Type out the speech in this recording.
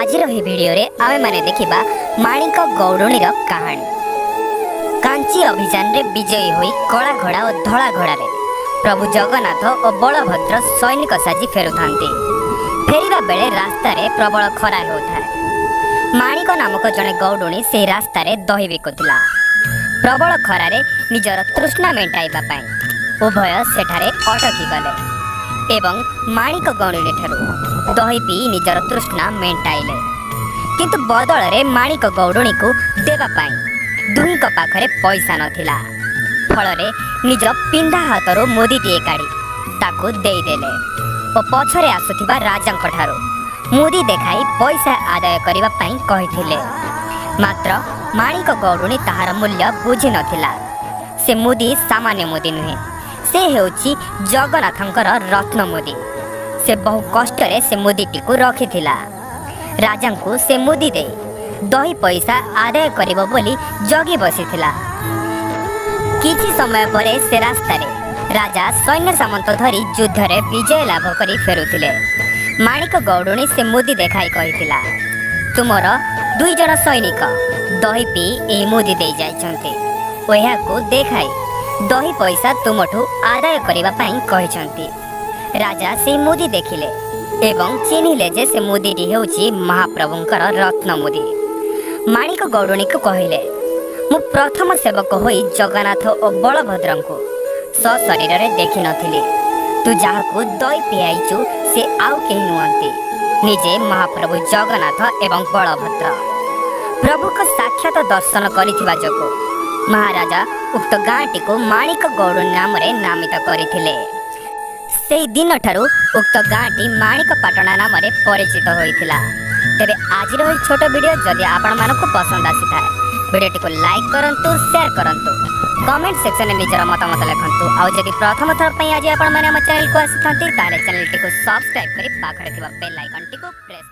ଆଜିର ଏହି ଭିଡ଼ିଓରେ ଆମେମାନେ ଦେଖିବା ମାଣିକ ଗୌଡ଼ୁଣୀର କାହାଣୀ। କାଞ୍ଚି ଅଭିଯାନରେ ବିଜୟୀ ହୋଇ କଳା ଘୋଡ଼ା ଓ ଧଳା ଘୋଡ଼ାରେ ପ୍ରଭୁ ଜଗନ୍ନାଥ ଓ ବଳଭଦ୍ର ସୈନିକ ସାଜି ଫେରୁଥାନ୍ତି। ଫେରିବା ବେଳେ ରାସ୍ତାରେ ପ୍ରବଳ ଖରା ହେଉଥାଏ। ମାଣିକ ନାମକ ଜଣେ ଗୌଡ଼ୁଣୀ ସେହି ରାସ୍ତାରେ ଦହି ବିକୁଥିଲା। ପ୍ରବଳ ଖରାରେ ନିଜର ତୃଷ୍ଣା ମେଣ୍ଟାଇବା ପାଇଁ ଉଭୟ ସେଠାରେ ଅଟକି ଗଲେ ଏବଂ ମାଣିକ ଗୌଡ଼ୁଣୀଠାରୁ ଦହି ପିଇ ନିଜର ତୃଷ୍ଣା ମେଣ୍ଟାଇଲେ। କିନ୍ତୁ ବଦଳରେ ମାଣିକ ଗୌଡ଼ୁଣୀକୁ ଦେବା ପାଇଁ ଦୁହିଁଙ୍କ ପାଖରେ ପଇସା ନଥିଲା। ଫଳରେ ନିଜ ପିନ୍ଧା ହାତରୁ ମୁଦିଟିଏ କାଢ଼ି ତାକୁ ଦେଇଦେଲେ ଓ ପଛରେ ଆସୁଥିବା ରାଜାଙ୍କ ଠାରୁ ମୁଦି ଦେଖାଇ ପଇସା ଆଦାୟ କରିବା ପାଇଁ କହିଥିଲେ। ମାତ୍ର ମାଣିକ ଗୌଡ଼ୁଣୀ ତାହାର ମୂଲ୍ୟ ବୁଝିନଥିଲା। ସେ ମୁଦି ସାମାନ୍ୟ ମୁଦି ନୁହେଁ, ସେ ହେଉଛି ଜଗନ୍ନାଥଙ୍କର ରତ୍ନ ମୁଦି। ସେ ବହୁ କଷ୍ଟରେ ସେ ମୁଦିଟିକୁ ରଖିଥିଲା। ରାଜାଙ୍କୁ ସେ ମୁଦି ଦେଇ ଦହି ପଇସା ଆଦାୟ କରିବ ବୋଲି ଜଗି ବସିଥିଲା। କିଛି ସମୟ ପରେ ସେ ରାସ୍ତାରେ ରାଜା ସୈନ୍ୟ ସାମନ୍ତ ଧରି ଯୁଦ୍ଧରେ ବିଜୟ ଲାଭ କରି ଫେରୁଥିଲେ। ମାଣିକ ଗୌଡ଼ୁଣୀ ସେ ମୁଦି ଦେଖାଇ କହିଥିଲା, "ତୁମର 2 ଜଣ ସୈନିକ ଦହି ପିଇ ଏହି ମୁଦି ଦେଇ ଯାଇଛନ୍ତି ଓ ଏହାକୁ ଦେଖାଇ ଦହି ପଇସା ତୁମଠୁ ଆଦାୟ କରିବା ପାଇଁ କହିଛନ୍ତି।" ରାଜା ସେଇ ମୁଦି ଦେଖିଲେ ଏବଂ ଚିହ୍ନିଲେ ଯେ ସେ ମୁଦିଟି ହେଉଛି ମହାପ୍ରଭୁଙ୍କର ରତ୍ନ ମୁଦି। ମାଣିକ ଗୌଡ଼ୁଣୀକୁ କହିଲେ, "ମୁଁ ପ୍ରଥମ ସେବକ ହୋଇ ଜଗନ୍ନାଥ ଓ ବଳଭଦ୍ରଙ୍କୁ ସଶରୀରରେ ଦେଖିନଥିଲି। ତୁ ଯାହାକୁ ଦହି ପିଆଇଛୁ, ସେ ଆଉ କେହି ନୁହନ୍ତି, ନିଜେ ମହାପ୍ରଭୁ ଜଗନ୍ନାଥ ଏବଂ ବଳଭଦ୍ର।" ପ୍ରଭୁଙ୍କ ସାକ୍ଷାତ ଦର୍ଶନ କରିଥିବା ଯୋଗୁଁ ମହାରାଜା ଉକ୍ତ ଗାଁଟିକୁ ମାଣିକ ଗୌଡ଼ୁଣୀ ନାମରେ ନାମିତ କରିଥିଲେ। ସେହି ଦିନଠାରୁ ଉକ୍ତ ଗାଁଟି ମାଣିକପାଟଣା ନାମରେ ପରିଚିତ ହୋଇଥିଲା। ତେବେ ଆଜିର ଏହି ଛୋଟ ଭିଡ଼ିଓ ଯଦି ଆପଣମାନଙ୍କୁ ପସନ୍ଦ ଆସିଥାଏ, ଭିଡ଼ିଓଟିକୁ ଲାଇକ୍ କରନ୍ତୁ, ସେୟାର କରନ୍ତୁ, କମେଣ୍ଟ ସେକ୍ସନରେ ନିଜର ମତାମତ ଲେଖନ୍ତୁ। ଆଉ ଯଦି ପ୍ରଥମ ଥର ପାଇଁ ଆଜି ଆପଣମାନେ ଆମ ଚ୍ୟାନେଲକୁ ଆସିଥାନ୍ତି, ତାହେଲେ ଚ୍ୟାନେଲଟିକୁ ସବସ୍କ୍ରାଇବ୍ କରି ପାଖରେ ଥିବା ବେଲ୍ ଆଇକନ୍ଟିକୁ ପ୍ରେସ୍